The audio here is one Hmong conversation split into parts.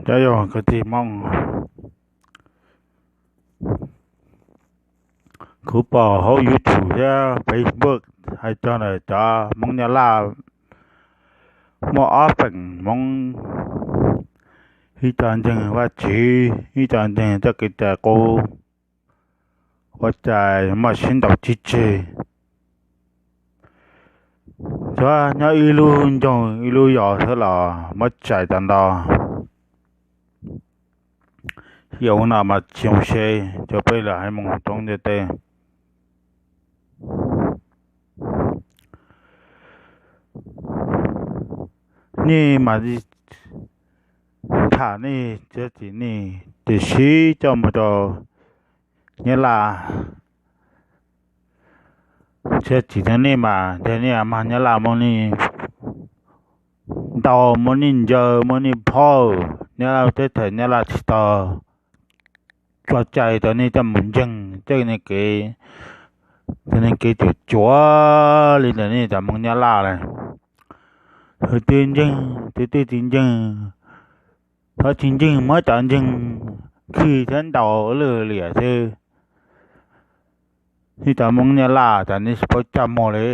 Cov yog kwv tij Hmoob, kuv pom hauv YouTube thiab Facebook hais txog ntawm cov Hmoob Nyab Laj muaj ob feem Hmoob, ib co ntseeg Vajtswv, ib co ntseeg txoj kev cai qub, ua cas muaj sib ntaus sib tseg. Xyov nyob ib lub nroog ib lub zos xwb los muab txais tau ntau. Yog ua no mas tsis zoo seb cov peb los haiv Hmoob roob ntiaj teb. Nej mas tham nej txiav txim nej, tiam sis coj mus rau Nyab Laj txiav txim rau nej mas ntshai nej mag Nyab Laj muab nej ntaus, muab nej ncaws, muab nej phob. Nyab Laj teb chaws Nyab Laj tsis tau tso cai rau nej coj mus ntseeg tej kev, tej kev cuam cuam li ntawm nej cov Hmoob Nyab Laj lawm. Tus twg ntseeg, tus twg tsis ntseeg, thov tsis ntseeg muab cov ntseeg khwb thiab ntaus lwj liam xwb. Nej cov Hmoob Nyab Laj cas nej tsis paub coj mus li.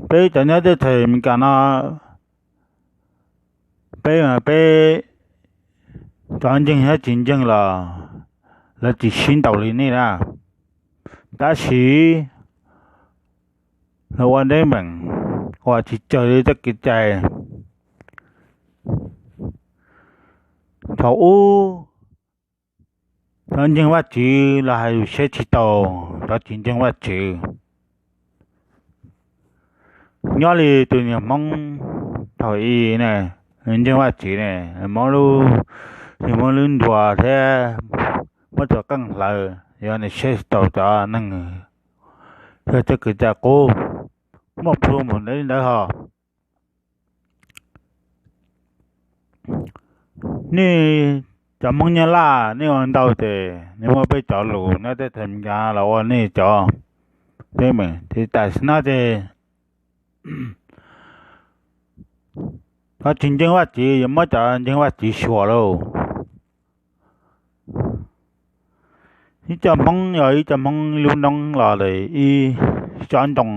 Peb cov nyob teb chaws Amelikas no, peb, peb cov ntseeg thiab tsis ntseeg los lawv tsis sib ntaus li nej na. Tab sis lawv ua teeb meem uas tsis raws li txoj kev cai. Thaum ub cov ntseeg Vajtswv los hais lus siab tsis taus cov tsis ntseeg Vajtswv. Nyob li tus niag Hmoob thaum ub ne, nws ntseeg Vajtswv ne, Hmoob lub, nws muab lub nruas thiab muab cov qeej hlawv, yog nws siab tsis taus cov neeg, yog txoj kev cai qub, muaj plhu npaum li ntawd hos. Nej cov Hmoob Nyab Laj nej ua ntau ces nej muab peb cov lus nyob teb chaws Amelikas los ua nej cov teeb meem ces tam sim no ces cov tsis ntseeg Vajtswv yuav muab cov ntseeg Vajtswv xyuas lauj. Ib co Hmoob yog ib co Hmoob lub noob los ib tsob ntoo,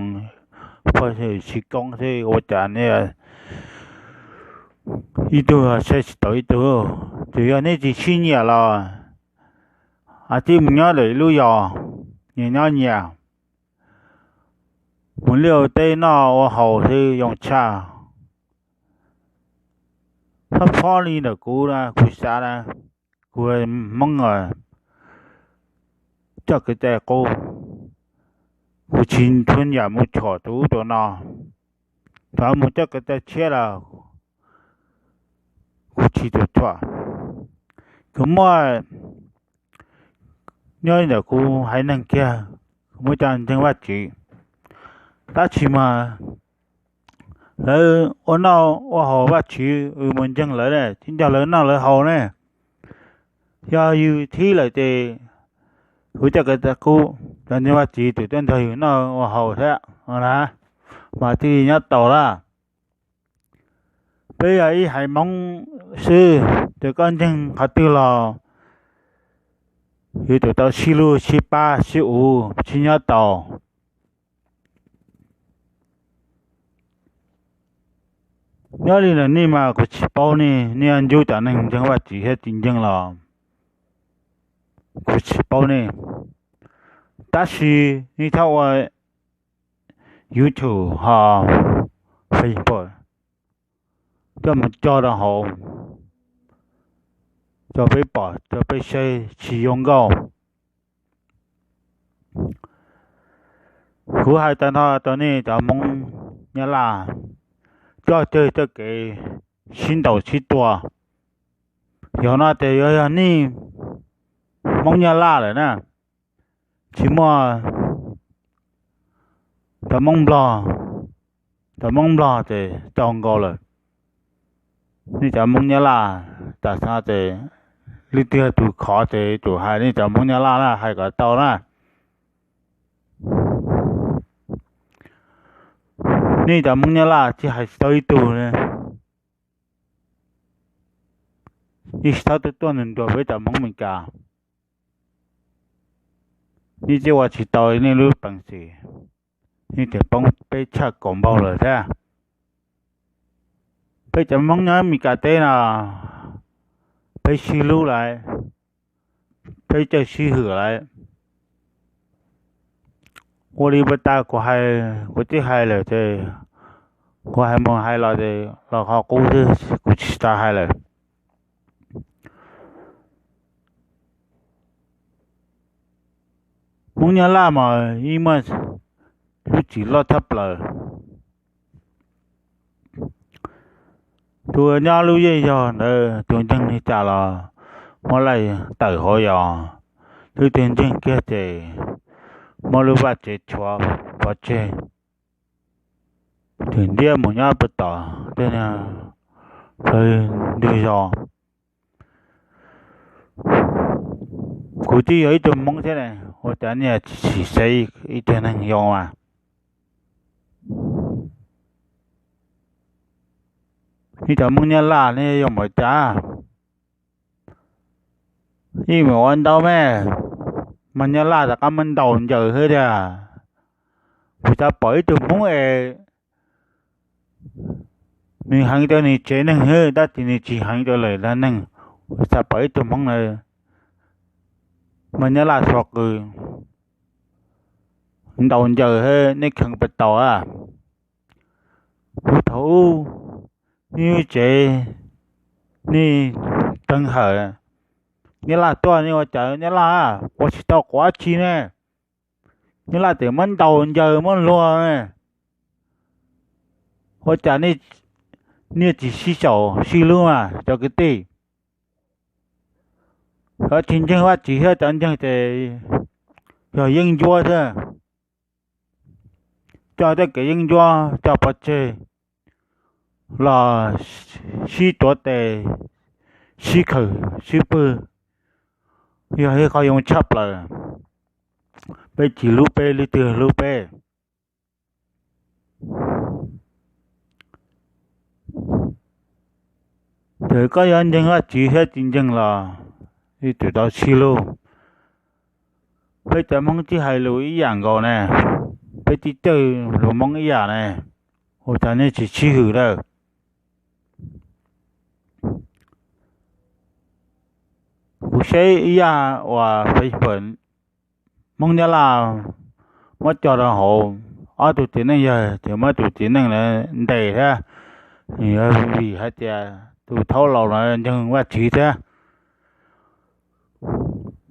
pog tsis koob xwb ua cas nej ib tug siab tsis taus ib tug. Tsuas yog nej tsis sib nyiam los a tij mus nyob lwm lub zos, nyias nyob nyias, mus liaj ua teb noj ua haus xwb zoo tshaj. Txhob phob li ntawm kuv, kuv xav na, kuv Hmoob txoj kev cai qub, kuv tsis txhua yam mus tshum tus ub tus no, txawm mus txoj kev cai tshiab los kuv tsis tus tshum. Kuv muaj, nyob li ntawm kuv haiv neeg kiag, kuv muaj cov ntseeg Vajtswv, tab sis mas lawv ua noj ua haus Vajtswv, mus ntseeg lawv, tsis nco lawv noj lawv haus ne. Yog yus thib lawm ces kuv coj kev cai qub, cov ntseeg Vajtswv tus tuaj nrog yus noj ua haus thiab na, mas thiaj nyob tau lawm. Peb yog ib haiv Hmoob xwb, ces koj ntseeg qhov twg los yuav tsum tau sib hlub sib pab sib uv sib nyob tau. Nyob li ntawm nej mas kuv tsis paub nej, nej yuav ncu cov neeg ntseeg Vajtswv thiab tsis ntseeg los kuv tsis paub nej. Tab sis nej txhob ua YouTube ho Facebook coj mus cog rau hauv, rau peb pom rau peb saib tsis zoo nkauj. Kuv hais tag nrho rau nej cov Hmoob Nyab Laj, coj ceg txoj kev sib ntaus sib tua. Yog no ces yuav yog nej Hmoob Nyab Laj lawm na, tsis muaj cov Hmoob Nplog, cov Hmoob Nplog ces tau nkaus lawm. Nej cov Hmoob Nyab Laj tam sim no ces leej twg tus khov ces yuav tsum hais nej cov Hmoob Nyab Laj na, hais kom tau na. Nej cov Hmoob Nyab Laj tsis hais tsis tau ib tug, yeej tsis txhob tuaj tuaj nrog peb cov Hmoob Meskas. Nej tsis ua tsis tau nej lub peev xwm, nej tseem poob peb tshaj kaum npaug lawm thiab. Peb cov Hmoob nyob Meskas teb no, peb sib hlub lawm, peb coj sib hwm lawm. Ua li puas tas kuv hais, kuv twb hais lawm ces, kuv hais mus hais los ces los qhov qub xwb, kuv tsis tas hais lawm. Hmoob Nyab Laj mas ib muaj lub txim loj tshaj plaws. Tus nyob lub zej zog ntawd tus ntseeg li cas los muab laij tawm hauv yos, lub tus ntseeg kiag ces muab lub vaj tsev tshuav pov tseg. Tus ntiab mus nyob puag tom tej ntug zos. Kuv twb yog ib tug Hmoob thiab ne, ua cas nej tsis xaiv ib tug neeg zoo mas? Nej cov Hmoob Nyab Laj nej zoo npaum cas? Ib me ua ntau me, mas Nyab Laj rov qab muab ntaus ncaws xwb tiag. Kuv xav pom ib tug Hmoob es nws heev rau nws tsev neeg xwb tab sis nws tsis heev rau lwm neeg. Kuv xav pom ib tug Hmoob na, mas Nyab Laj xuas qws ntaus ncaws xwb nej kheev puas tau a? Kuv thaum ub nej lub tsev nej teev hawm, Nyab Laj tuaj nej ua cas Nyab Laj ua tsis tau quav tsi ne? Nyab Laj tseem muab ntaus ncaws muab luag ne. Ua cas nej tsis sib xyaum sib hlub mas cov kwv tij? Cov tsis ntseeg Vajtswv thiab cov ntseeg ces yog yeeb ncuab xwb. Coj tej kev yeeb ncuab coj pov tseg los sib tuav tes, sib khawm sib pwg, yog ib qho yoo tshaj plaws. Peb tsis hlub peb, leej twg hlub peb? Txawm koj yuav ntseeg Vajtswv thiab tsis ntseeg los leej twg tau sib hlub. Peb cov Hmoob twb hais lus ib yam nkaus ne, peb twb coj lus Hmoob ib yam ne, ua cas nej tsis sib hwm lawm? Kuv saib ib yam uas Facebook Hmoob Nyab Laj muab coj rau hauv, ob tug txiv neej yawg ces muab tus txiv neej na ntes thiab. Nws yog vim hais tias tus thaub laus no ntseeg Vajtswv thiab.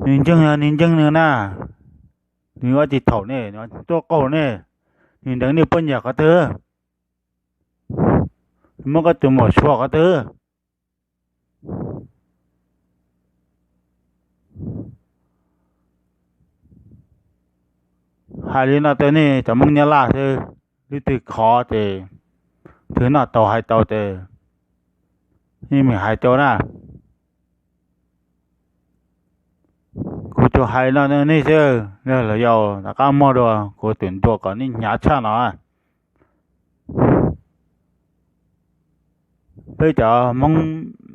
Nws ntseeg, nws ntseeg nws na, nws ua tsis thaum nej tuaj qaug nej, nws nteev nej puab nyag qhov twg? Muab koj tus muam sua qhov twg? Hais li no rau nej cov Hmoob Nyab Laj xwb, leej twg khov ces, twg noj tau hais tau ces nej mam hais rau na. Kuv tsuas hais no rau nej xwb, los yog rov qab muaj dua kuv twb ntuas kom nej hnyav tshaj no. Peb cov Hmoob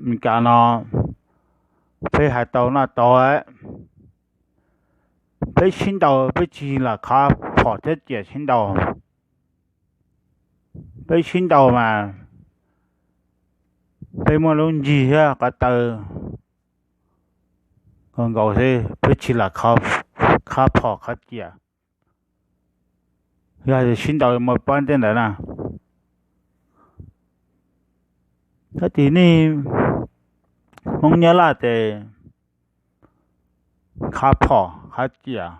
Meskas no, peb hais tau noj tau, peb sib ntaus peb tsis lam khov phom thiab ciam sib ntaus. Peb sib ntaus mas peb muaj lub ntsig thiab ko taw nkaus xwb, peb tsis lam khov phom khov ciam. Yog sib ntaus mus pab tej ntawd na. Tab sis nej Hmoob Nyab Laj ces khov phom khov ciam,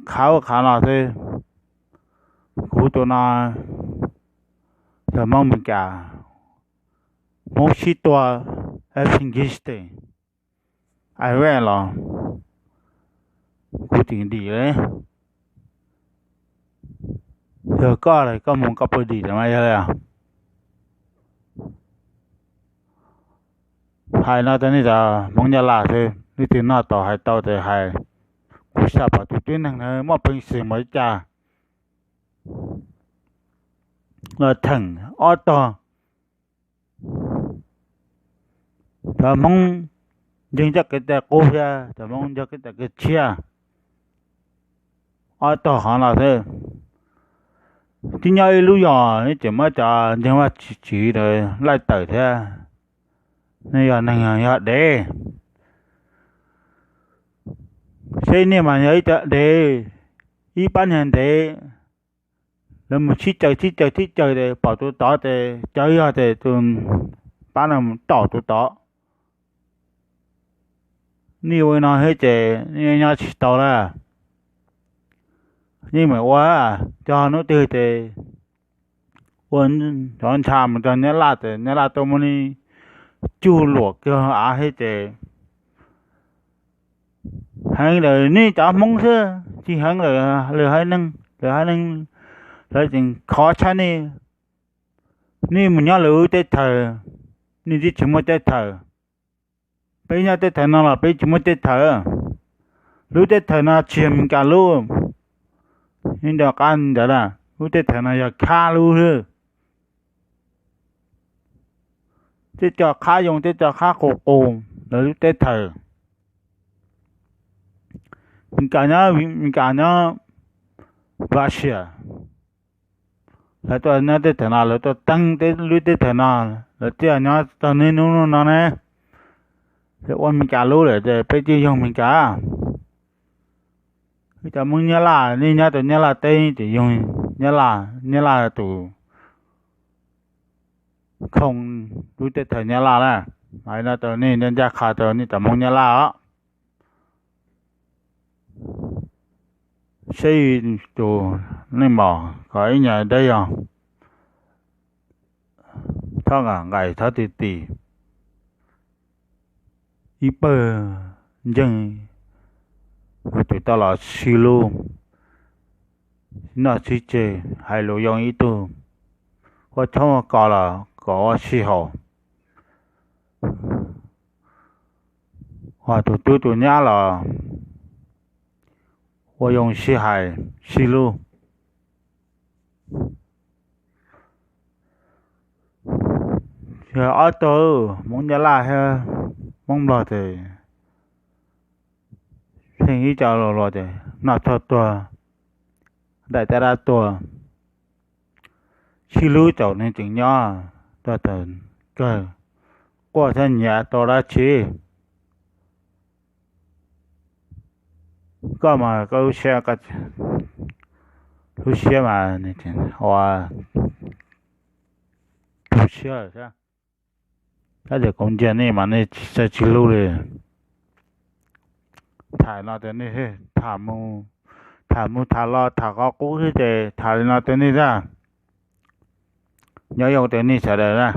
khov ub khov no xwb. Kuv tus no yog Hmoob Meskas, Hmoob sib tua Afghanistan, Iraq los kuv tseem dim li. Yog koj los koj mus koj puas dim mas yog li. Hais no rau nej cov Hmoob Nyab Laj xwb, leej twg noj tau hais tau ces hais. Kuv xav pom tus tib neeg na muaj peev xwm npaum li cas, los theem ob tog, cov Hmoob ntseeg coj kev cai qub thiab cov Hmoob ntseeg kev cai kev tshiab, ob tog qhov no xwb. Twb nyob ib lub zos tseem muab cov ntseeg Vaj Tswv laij tawm thiab. Nej yog neeg yog dev, seb nej mas yog ib co dev, ib pab niag dev, lawv mus sib caws sib caws sib caws ces pom tus tod ces cov yog ces tus pab no mus tom tus tod. Nej ua no thiab ces nej nyob tsis tau lawm. Nej mam ua, cog hnub twg ces ua cov ntsha mus rau Nyab Laj ces Nyab Laj tuaj muab nej cug luam kiag av thiab ces heev lawm nej cov Hmoob xwb, tsis heev lawm lwm haiv neeg. Lwm haiv neeg lawv tseem khov tshaj nej. Nej mus nyob lwm lub teb chaws, nej twb tsis muaj teb chaws. Peb nyob teb chaws no los peb tsis muaj teb chaws. Lub teb chaws no tsis yog Meskas lub, nej nco qab ntawd lawm, lub teb chaws no yog Khab lub xwb. Tej co Khab Yoo, tej co Khab qus qus, lawv lub teb chaws. Meskas nyob, Meskas nyob Russia, lawv tuaj nyob teb chaws no, lawv tuaj teeb lub teb chaws no, lawv thiaj nyob txog niaj hnub no ne. Ces ua Meskas lub lawm ces peb thiaj yoog Meskas. Wb cov Hmoob Nyab Laj, nej nyob rau Nyab Laj teb ces yoog Nyab Laj, Nyab Laj tus khoo lub teb chaws Nyab Laj na. Hais no rau nej ncaj qha rau nej cov Hmoob Nyab Laj os. Saib tus neeg maum kom ib nyuag dawb yog thob nqaim thob ti tim ib pawg ntseeg tus tau los sib hlub, noj sib tseg, hais lus yoo ib tug, ua tshoob ua kos los kom ua sib haum, hos tus tub tus nyab los ua yoo sib hais sib hlub. Yog ob tug Hmoob Nyab Laj thiab Hmoob Nplog ces pheej ib co luag luag ces noj tshuaj tuag, daim tab dab tuag, sib hlub txaus neeg tseem nyob, tuag txaus kawg, quaj thiab nyiav tau dab tsi. Koj mas koj lub siab, lub siab mas ua tu siab lawm thiab. Tab sis kuv ntsia nej mas nej tsis txawj tsis hlub li. Tham no rau nej, tham mus tham los tham qhov qub xwb ces tham li no rau nej thiab. Nyob zoo rau nej sawv daws na.